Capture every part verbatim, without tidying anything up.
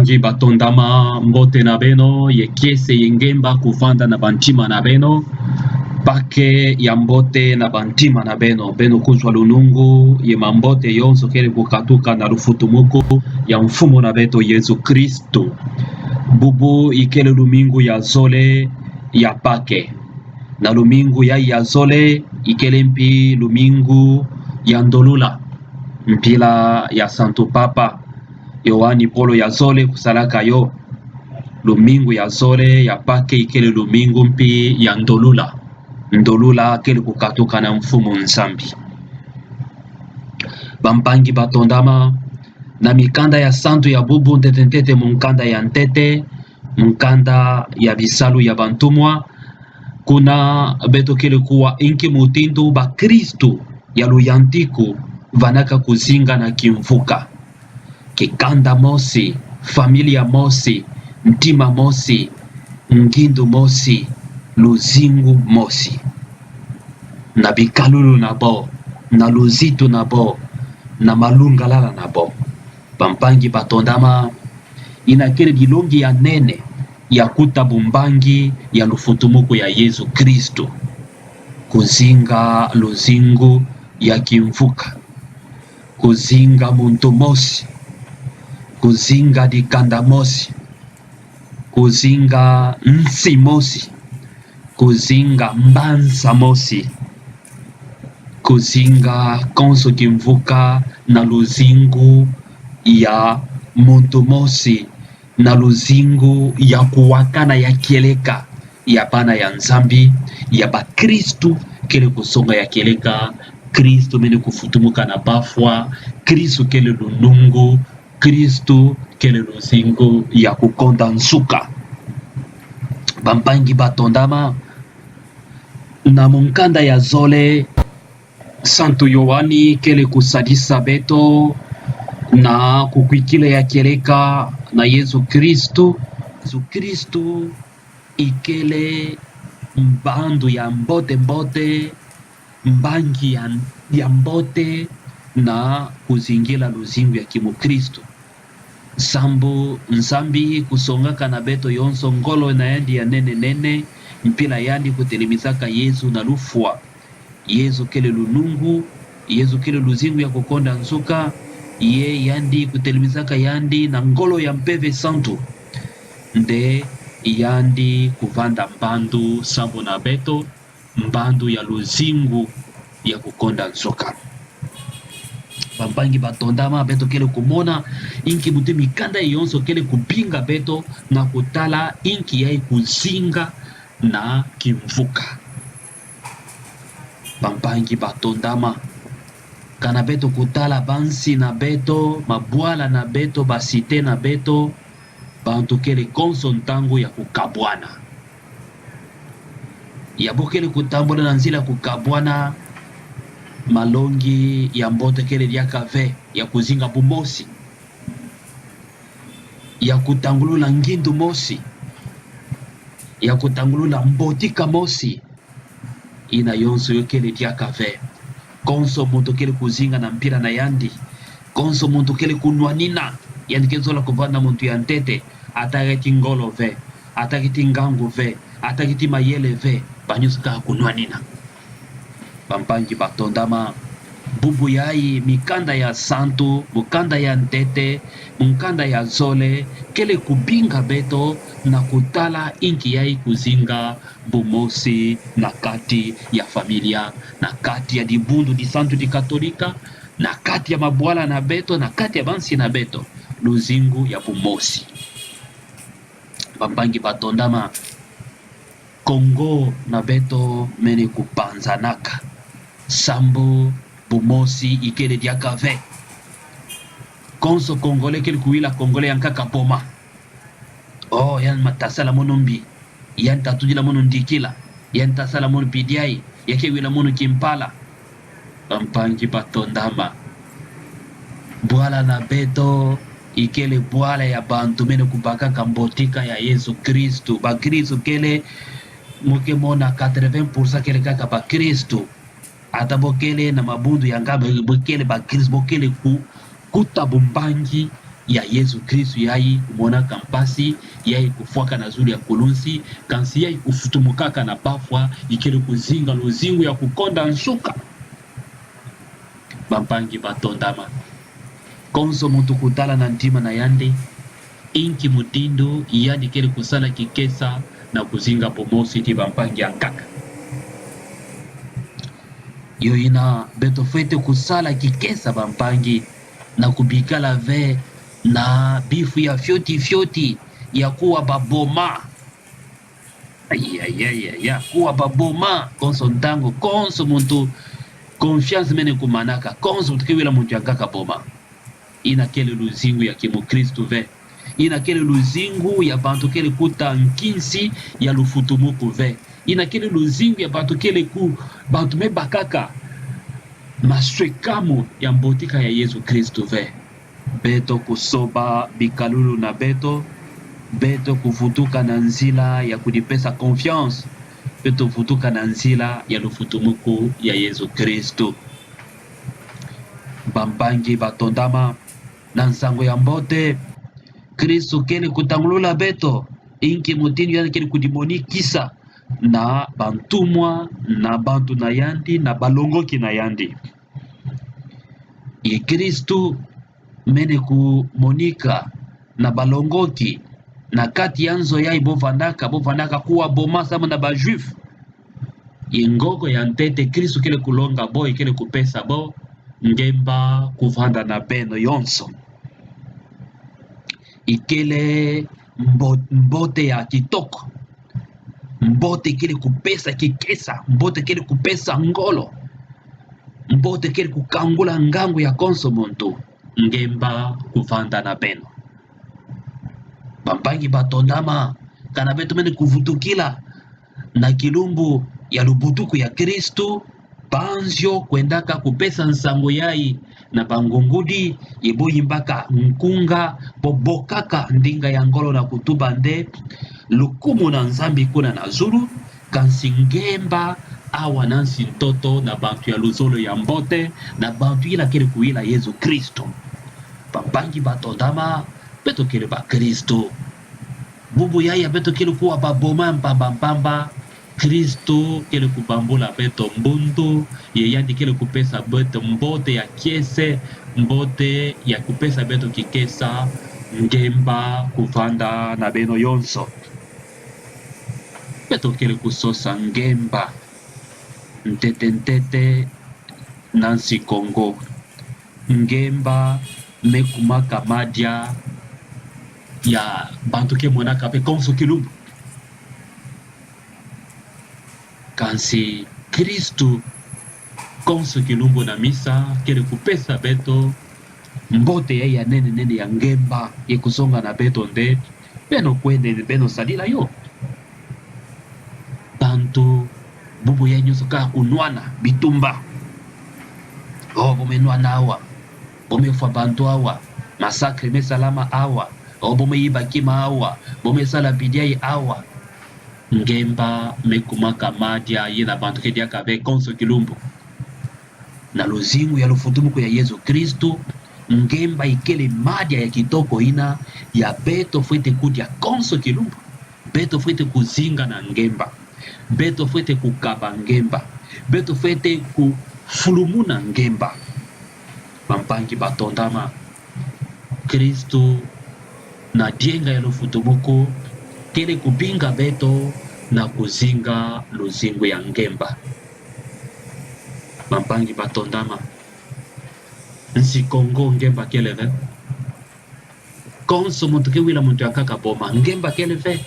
Ngi batondama mbote na beno, ye kiese ye ngemba kuvanda na bantima na beno, Pake ya mbote na bantima na beno, beno kuzwa lunungu, ye mambote yonso kele kukatuka na lufutumuku ya Mfumu na beto Yezu Kristu. Bubu ikele lumingu ya zole ya Pake. Na lumingu ya, ya zole, ikele mpi lumingu ya ndolula, mpila ya Santu Papa Yoane Paulo ya zole kusalaka yo. Lumingu ya zole ya Pake ikele lumingu mpi ya ndolula. Ndolula kele kukatuka na Mfumu Nzambi. Bampangi batondama, na mikanda ya santu ya bubu ntete ntete, mukanda ya ntete, mukanda ya Bisalu ya Bantumwa, kuna beto kele kuwa inki mutindu bakristu ya luyantiku vanaka kuzinga na kimvuka. Kikanda mosi, familia mosi, ntima mosi, ngindu mosi, luzingu mosi. Na bikalulu na bo, na luzitu na bo, na malungalala na bo. Bampangi batondama, ina kele dilongi ya nene ya kuta bumbangi ya lufutumuku ya Yezu Kristu. Kuzinga luzingu ya kimvuka. Kuzinga muntu mosi. Kuzinga dikanda mosi. Kuzinga nsi mosi. Kuzinga mbanza mosi. Kuzinga konso kimvuka na luzingu ya muntu mosi, na luzingu ya kuwakana ya kieleka ya bana ya Nzambi, ya bakristu kele kusonga ya kieleka. Kristu mene kufutumuka na bafwa. Kristu kele lunungu. Kristu kele luzingu ya kukonda nsuka. Bampangi batondama, na mukanda ya zole, Santu Yoane kele kusadisa beto na kukwikila ya kieleka na Yezu Kristu. Yezu Kristu ikele mbandu ya mbote mbote, mbangi ya, ya mbote na kuzingila luzingu ya kimukristu. Sambu Nzambi kusongaka na beto yonso ngolo na yandi ya nene nene, mpila yandi kutelemizaka Yezu na lufwa. Yezu kele lunungu, Yezu kele luzingu ya kukonda nsuka, ye yandi kutelemizaka yandi na ngolo ya Mpeve Santu. Nde yandi kuvanda mbandu sambu na beto, mbandu ya luzingu ya kukonda nsuka. Bampangi batondama, beto kele kumona inki mutindu mikanda yonso kele kubinga beto na kutala inki yayi kuzinga na kimvuka. Bampangi batondama, kana beto kutala bansi na beto, mabwala na beto, basite na beto, bantu kele konso ntangu ya kukabwana. Ya bo kele kutambula na nzila kukabwana, malongi ya mbote kele diaka ve ya kuzinga bumosi, ya kutangulula ngindu mosi, ya kutangulula mbotika mosi. Ina yonso yo kele diaka ve. Konso muntu kele kuzinga na mpila na yandi. Konso muntu kele kunwanina. Yandi kele zola kuvanda muntu ya ntete. Ataketi ngolo ve, ataketi ngangu ve, ataketi mayele ve, banyonso kaka kunwanina. Bampangi batondama, bubu yayi, mikanda ya santu, mukanda ya ntete, mukanda ya zole, kele kubinga beto na kutala inki yayi kuzinga bumosi na kati ya familia, na kati ya dibundu disantu dikatolika, na kati ya mabwala na beto, na kati ya bansi na beto, luzingu ya bumosi. Bampangi batondama, Kongo na beto mene kupanzanaka. Sambu bumosi ikele diaka ve. Konso Congolais kele kuwila Congolais ya nkaka boma. Oh, yandi ma tasala mono mbi. Yandi tatudila mono ndikila. Yandi tasala mono pidiai. Ya kewila mono kimpala. Bampangi batondama, bwala na beto ikele bwala ya bantu mene kubakaka mbotika ya Yezu Kristu. Bakristu kele, mo ke mona quatre-vingts pour cent kele kaka bakristu. Ata bo kele na mabundu ya nga, bo kele bakristu, bo kele ku, kuta bumbangi ya Yezu Kristu, yayi kumonaka mpasi, yayi kufwaka na zulu ya kulunsi, kansi yayi kufutumukaka na bafwa, ikele kuzinga luzingu ya kukonda nsuka. Bampangi batondama, konso muntu kutala na ntima na yandi, inki mutindu yandi kele kusala kikesa na kuzinga bumosi ti bampangi ankaka. Yo ina beto fwete kusala kikesa bampangi, na kubikala ve na bifu ya fioti fioti ya kuwa baboma. Aya, aya, aya, aya, kuwa baboma, konso ntangu, konso muntu, confiance mene kumanaka, konso muntu ke wila muntu yankaka boma. Ina kele luzingu ya kimukristu ve. Ina kele luzingu ya bantu kele kuta nkinsi ya lufutumuku ve. Ina kele luzingu ya bantu kele ku, bantu me bakaka maswekamu ya mbotika ya Yezu Kristu ve. Beto kusoba bikalulu na beto, beto kuvutuka na nzila ya kudipesa confiance, beto vutuka na nzila ya lufutumuku ya Yezu Kristu. Bampangi batondama, na nsangu ya mbote, Kristu kele kutangulula beto inki mutindu yandi kele kudimonikisa na bantumwa, na bantu na yandi, na balongoki na yandi. Ye Kristu mene kumonika na balongoki na kati ya nzo yayi bo vandaka, bo vandaka kuwa boma samu na ba Juifs. Ye ngoko ya ntete Kristu kele kulonga bo, ikele kupesa bo: Ngemba kuvanda na beno yonso. Ikele mbo-, mbote ya kitoko. Mbote kele kupesa kikesa, mbote kele kupesa ngolo, mbote kele kukangula ngangu ya konso muntu. Ngemba kuvanda na beno. Bampangi batondama, kana beto mene kuvutukila na kilumbu ya lubutuku ya Kristu, banzio kwendaka kupesa nsangu yayi na bangungudi, ye bo yimbaka nkunga, bo bokaka ndinga ya ngolo na kutuba nde: Lukumu na Nzambi kuna na zulu, kansi ngemba awa na nsi-ntoto na bantu ya luzolo ya mbote, na bantu yina kele kuwila Yezu Kristu. Bampangi batondama, beto kele bakristu. Bubu yayi ya beto kele kuwa baboma mpamba mpamba, Kristu kele kubambula beto mbundu, ye yandi kele kupesa beto mbote ya kiese, mbote ya kupesa beto kikesa: Ngemba kuvanda na beno yonso. Beto kele kusosa ngemba ntete ntete na nsi Kongo. Ngemba me kumaka madia ya bantu ke monaka ve konso kilumbu. Kansi Kristu konso kilumbu na misa kele kupesa beto mbote yayi ya nene nene ya ngemba, ye kusonga na beto nde: Beno kwende, beno sadila yo. Bantu bubu yayi nyonso ka kunwana bitumba. Oh, bo me nwana awa, bo me fwa bantu awa, massacre me salama awa. Oh, bo me yiba kima awa, bo me sala bidiai awa. Ngemba me kumaka madia yina bantu ke diaka ve konso kilumbu. Na luzingu ya lufutumuku ya Yezu Kristu, ngemba ikele madia ya kitoko yina ya beto fwete kudia konso kilumbu. Beto fwete kuzinga na ngemba. Beto fwete kukaba ngemba. Beto fwete kufulumuna ngemba. Bampangi batondama, Kristu na dienga ya lufutumuku kele kubinga beto na kuzinga luzingu ya ngemba. Bampangi batondama, nsi Kongo ngemba kele ve. Konso muntu ke wila muntu yankaka boma, ngemba kele ve.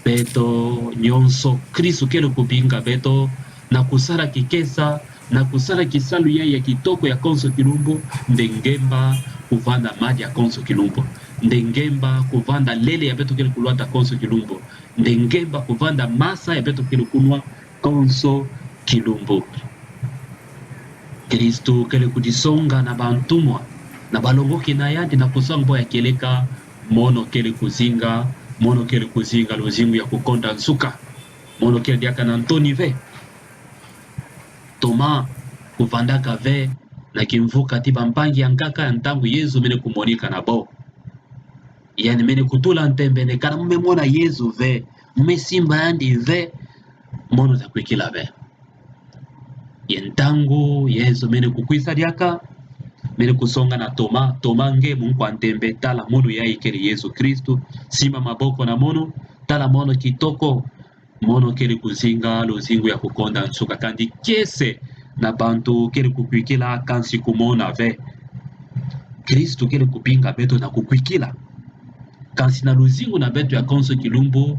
Beto nyonso Kristu kele kubinga beto na kusala kikesa, na kusala kisalu yayi ya kitoko ya konso kilumbu, nde ngemba kuvanda madia konso kilumbu. Nde ngemba kuvanda lele ya beto kele kulwata konso kilumbu. Nde ngemba kuvanda masa ya beto kele kunwa konso kilumbu. Kristu kele kudisonga na bantumwa, na balongoki na yandi, na kusonga bo ya kieleka: Mono kele kuzinga, mono kele kuzinga luzingu ya kukonda nsuka. Mono kele diaka na ntoni ve. Toma kuvandaka ve Na kimvuka ti bampangi ya nkaka, ntangu Yezu mene kumonika na bo, yandi mene kutula ntembe nde: Kana mo me mona Yezu ve, mo me simba yandi ve, mono takwikila ve. Ye ntangu Yezu mene kukwisa diaka, mene kusonga na Toma: Toma, nge mukwa ntembe, tala munu yai kele Yezu Kristu, simba maboko na munu, tala mono kitoko. Mono kele kuzinga luzingu ya kukonda nsuka. Kandi kiese na bantu kele kukwikila, kansi kumona ve. Kristu kele kubinga beto na kukwikila. Kansi na luzingu na beto ya konso kilumbu,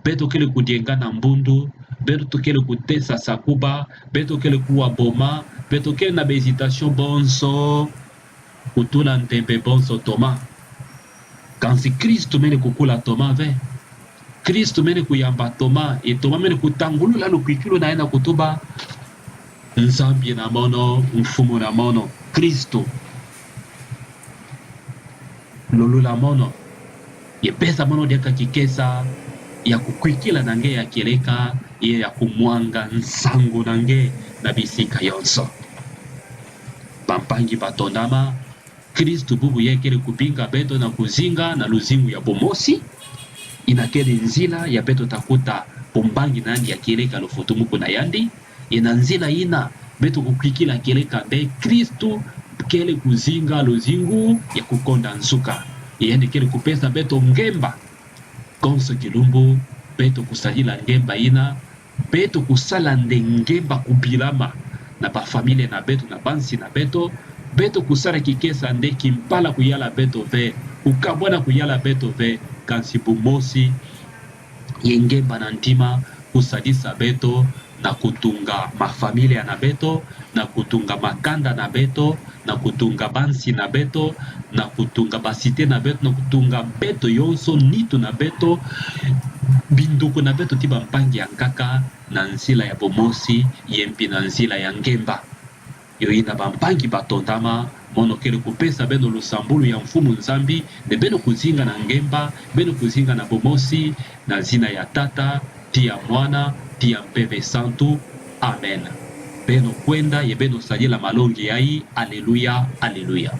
beto kele kudienga na mbundu, beto kele kutesa sakuba, beto kele kuwa boma, beto kele na ba hésitation bonso, kutula ntembe bonso Toma. Kansi Kristu mene kukula Toma ve. Kristu mene kuyamba Toma, ye Toma mene kutangulula lukwikilu na yandi na kutuba: Nzambi na mono, Mfumu na mono, Kristu. Lulula mono, ye pesa mono diaka kikesa ya kukwikila na nge ya kieleka, ye ya kumwanga nsangu na nge na bisika yonso. Bampangi batondama, Kristu bubu ye kele kubinga beto na kuzinga na luzingu ya bumosi. Ina kele nzila ya beto takuta bumbangi na yandi ya kieleka, lufutumuku na yandi. Ye na nzila ina beto kukwikila kieleka nde Kristu kele kuzinga luzingu ya kukonda nsuka. Ye yandi kele kupesa beto ngemba. Konso kilumbu beto kusadila ngemba ina, beto kusala nde ngemba kubilama na bafamilia na beto, na bansi na beto. Beto kusala kikesa nde kimpala kuyala beto ve, kukabwana kuyala beto ve, kansi bumosi ye ngemba na ntima kusadisa beto na kutunga mafamilia na beto, na kutunga makanda na beto, na kutunga bansi na beto, na kutunga ba cité na beto, na kutunga beto yonso, nitu na beto, binduku na beto ti bampangi ya nkaka, na nzila ya bumosi, ye mpi na nzila ya ngemba. Yo ina bampangi batondama, mono kele kupesa beno lusambulu ya Mfumu Nzambi, nde beno kuzinga na ngemba, beno kuzinga na bumosi, na zina ya Tata, ti ya Mwana, ti ya Mpeve Santu. Amen. Beno kwenda, ye beno sadila malongi yai. Aleluya, aleluya.